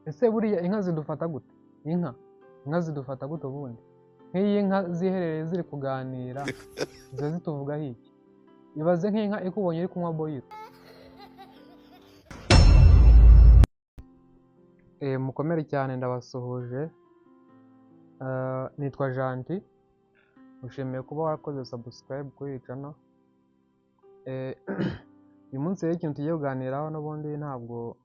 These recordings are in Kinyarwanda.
Ese buriya inka zidufata gute? Inka zidufata gute ubundi? Nk'iyi nka ziherereye ziri kuganira ziba zituvugaho iki? Ibaze nk'inka ikubonye iri kunywa boyiro. Mukomere cyane, ndabasuhuje. Nitwa Janti, ushimiye kuba warakoze subscribe kuri iyi channel. Uyu munsi rero ikintu tugiye kuganiraho n'ubundi ntabwo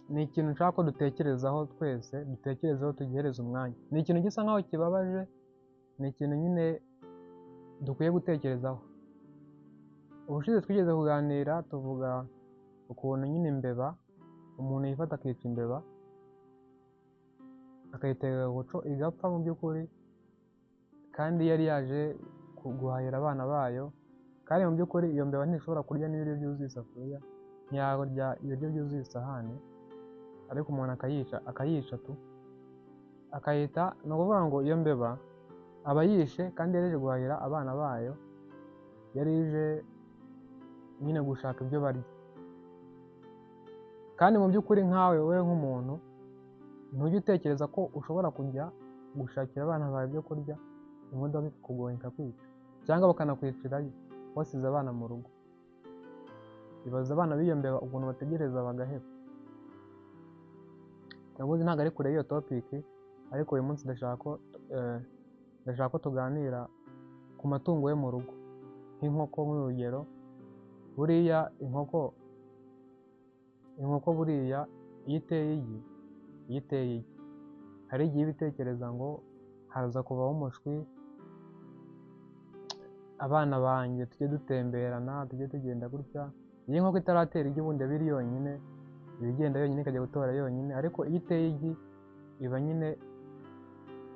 ni ikintu nshaka ko dutekerezaho twese, dutekerezeho tugihereze umwanya. Ni ikintu gisa nkaho kibabaje, ni ikintu nyine dukwiye gutekerezaho. Ubushize twigeze kuganira tuvuga ukuntu nyine imbeba, umuntu yifata akica imbeba, akayitega guco igapfa mu by'ukuri, kandi yari yaje guhahira abana bayo, kandi mu by'ukuri iyo mbeba ntishobora kurya n'ibiryo byuzuye isafuriya, ntiyarya ibiryo byuzuye isahani, ariko umuntu akayica, akayica tu, akayita. Ni ukuvuga ngo iyo mbeba aba yishe kandi yari ije guhahira abana bayo, yari ije nyine gushaka ibyo barya. Kandi mu by'ukuri nkawe wowe nk'umuntu ntujya utekereza ko ushobora kujya gushakira abana bawe ibyo kurya, imodoka ikakugonga ikakwica, cyangwa bakanakwicirayo wasize abana mu rugo. Ibaze abana b'iyo mbeba ukuntu bategereza bagaheba. Nabuze ntabwo ari kure y'iyo topic, ariko uyu munsi ndashaka ko tuganira ku matungo yo mu rugo, nk'inkoko nk'urugero. Buriya inkoko buriya iyo iteye igi, iyo iteye igi hari igihe iba itekereza ngo haza kuvaho umushwi, abana banjye tujye dutemberana, tujye tugenda gutya. Iyo inkoko itaratera igi ubundi iba iri yonyine, iba igenda yonyine ikajya gutora yonyine, ariko iyo iteye igi iba nyine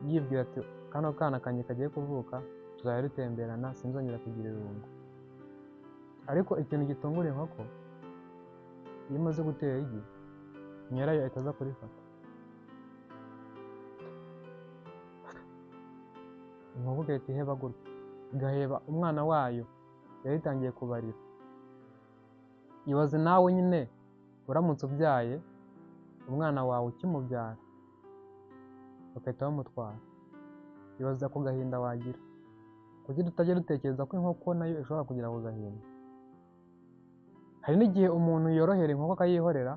yibwira ati kano kana kanjye kagiye kuvuka tuzajya dutemberana, sinzongera kugira irungu. Ariko ikintu gitungura inkoko, iyo imaze gutera igi nyirayo ahita aza kurifata. Inkoko igahita iheba gutya, igaheba umwana wayo yari itangiye kubarira. Ibaze nawe nyine uramutse ubyaye umwana wawe ukimubyara bagahita bamutwara, ibaze ako gahinda wagira. Kuki tutajya dutekereza ko inkoko nayo ishobora kugira ako gahinda? Hari n'igihe umuntu yorohera inkoko akayihorera,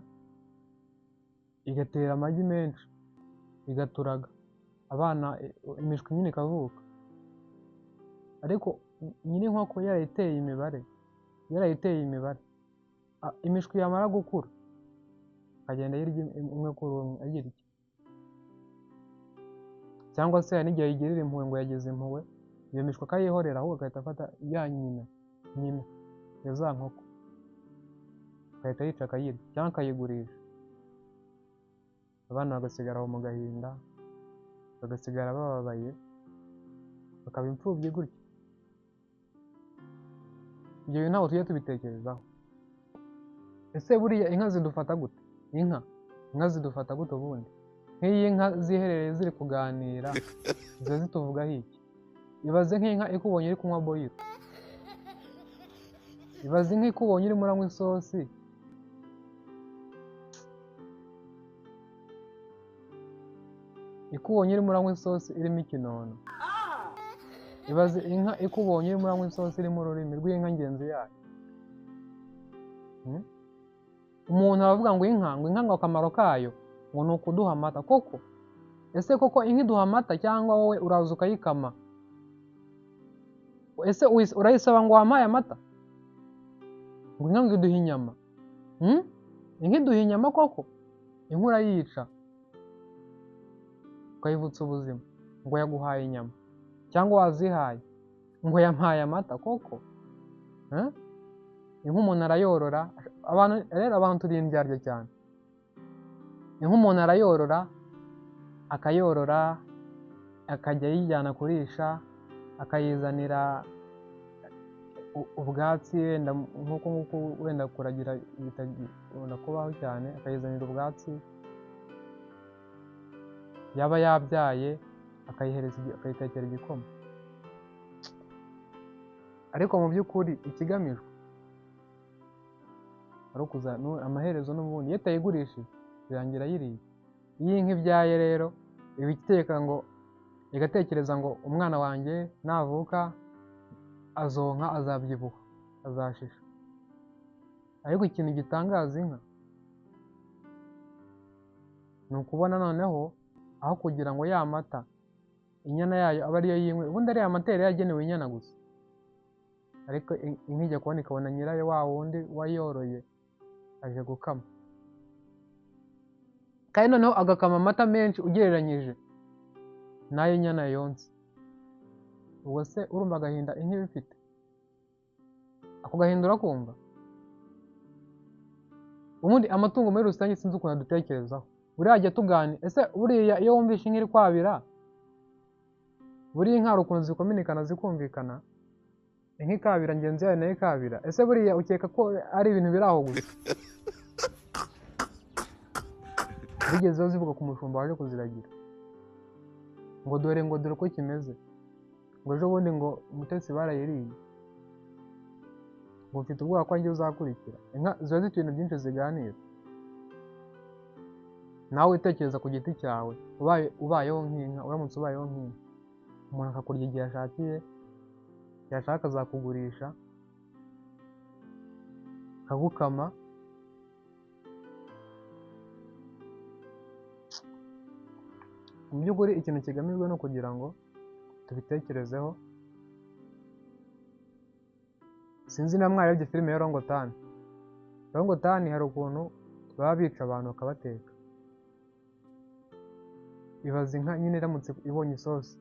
igatera amagi menshi, igaturaga abana, imishwi nyine ikavuka. Ariko nyiri inkoko yarayiteye imibare, yarayiteye imibare, imishwi yamara gukura akagenda ayirya umwe kuri umwe ayirya. Cyangwa se hari n'igihe ayigirira impuhwe ngo yagize impuhwe, iyo mishwi akayihorera, ahubwo agahita afata ya nyina ya za nkoko agahita ayica akayirya cyangwa akayigurisha. Abana bagasigara aho mu gahinda, bagasigara bababaye, bakaba imfubyi gutya. Ibyo bintu ntabwo tujya tubitekerezaho. Ese buriya inka zidufata gute? Inka zidufata gute ubundi? Nk'iyi nka ziherereye ziri kuganira ziba zituvugaho iki? Ibaze nk'inka ikubonye iri kunywa boyiro. Ibaze inka ikubonye urimo uranywa isosi. Ikubonye urimo uranywa isosi irimo ikinono. Ibaze inka ikubonye urimo uranywa isosi irimo ururimi rw'inka ngenzi yayo. Umuntu aravuga ngo inka, ngo inka ngo akamaro kayo ngo ni ukuduha amata. Koko? Ese koko inka iduha amata cyangwa wowe uraza ukayikama? Ese urayisaba ngo wampaye amata? Ngo inka ngo iduhe inyama. Inka iduha inyama koko? Inka urayica ukayivutsa ubuzima ngo yaguhaye inyama, cyangwa wazihaye ngo yampaye amata koko? Inka umuntu arayorora. Abantu rero, abantu turi indyarya cyane. Inka umuntu arayorora, akayorora, akajya ayijyana kurisha, akayizanira ubwatsi, wenda nk'uko nguko wenda kuragira bitagikunda kubaho cyane, akayizanira ubwatsi, yaba yabyaye akayihereza, akayitekera igikoma. Ariko mu by'ukuri ikigamijwe ari ukuza amaherezo n'ubundi iyo atayigurishije Birangira ayiriye. Iyo inka ibyaye rero iba iteka ngo igatekereza ngo umwana wanjye navuka azonka, azabyibuha, azashisha. Ariko ikintu gitangaza inka ni ukubona noneho aho kugira ngo ya mata inyana yayo abe ariyo yinywe, ubundi ariya mata yari yagenewe inyana gusa, ariko inka ijya kubona ikabona nyirayo wa wundi wayoroye aje gukama, kandi noneho agakama amata menshi ugereranyije n'ayo inyana yonsa. Ubwo se urumva agahinda inka iba ifite? Ako gahinda urakumva? Ubundi amatungo muri rusange sinzi ukuntu adutekerezaho. Buriya ajya tugani, ese buriya iyo wumvishe inka iri kwabira, buriya inka hari ukuntu zikominikana zikumvikana, inka ikabira ngenzi yayo nayo ikabira, ese buriya ukeka ko ari ibintu biri aho gusa? Zigeze zivuga ku mushumba waje kuziragira ngo dore, ngo dore uko kimeze, ngo ejo bundi ngo Umutesi barayiriye, ngo mfite ubwoba ko njye uzakurikira. Inka ziba zifite ibintu byinshi ziganira. Nawe utekereza ku giti cyawe, ubayeho nk'inka, uramutse ubayeho nk'inka, umuntu akakurya igihe ashakiye, yashaka azakugurisha, akagukama. Mu by'ukuri ikintu kigamijwe ni ukugira ngo tubitekerezeho. Sinzi niba mwarebye filime ya Rongotani. Rongotani hari ukuntu baba bica abantu bakabateka. Ibaza inka nyine iramutse ibonye isosi,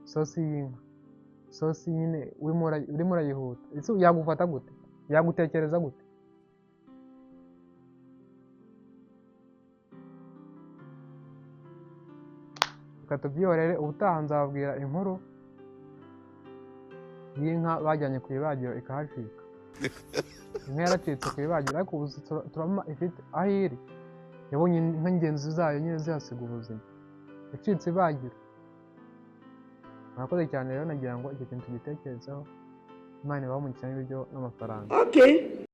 isosi y'inka, isosi nyine urimo urayihuta, ese yagufata gute? Yagutekereza gute? Reka tubyihorere, ubutaha nzababwira inkuru y'inka bajyanye ku ibagiro ikahacika. Inka yaracitse ku ibagiro, ariko ubu turabona ifite aho iri, yabonye inka ngenzi zayo nyine zihasiga ubuzima, yacitse ibagiro. Murakoze cyane rero, nagira ngo icyo kintu tugitekerezeho. Imana ibahe umugisha n'ibiryo n'amafaranga. Okay.